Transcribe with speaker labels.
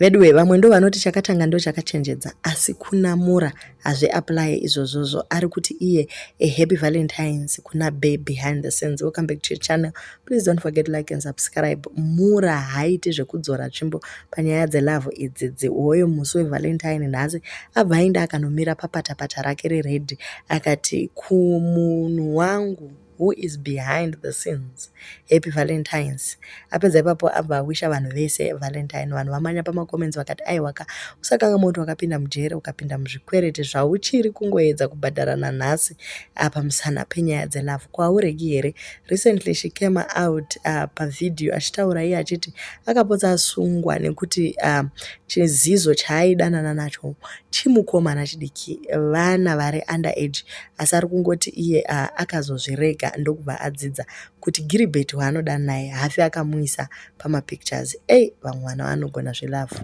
Speaker 1: Veduwe, vamwe ndo vanoti chakatanga ndo chakachenjedza, asi kuna Mura hazviapply izvozvozvo. Ari kuti iye a happy Valentines kuna babe behind the scenes. Welcome back to your channel. Please don't forget to like and subscribe. Mura haaiti zvekudzora tsvimbo panyaya dzelove idzidzi. Hoyo musi weValentine nhasi abva aenda akanomira papatapata rake rered, akati kumunhu wangu who is behind the scenes, happy Valentines. Apedza ipapo abva awisha vanhu vese Valentine. Vanhu vamanya pamacomments vakati, "Aiwaka, usakanga moto wakapinda mujere, ukapinda muzvikwereti zvauchiri kungoedza kubhadhara nanhasi pamusana penyaya dzelove. Kwauregi here?" Recently she came out pavhidhiyo achitaura iye achiti akapotsa asungwa nekuti chizizo chaaidanana nacho chimukomana chidiki, vana vari under age, asi ari kungoti iye akazozvirega ndokubva adzidza kuti Giribheti waanoda naye haafi akamuisa pamapictures. Ei, vamwe vana vanogona zvelove.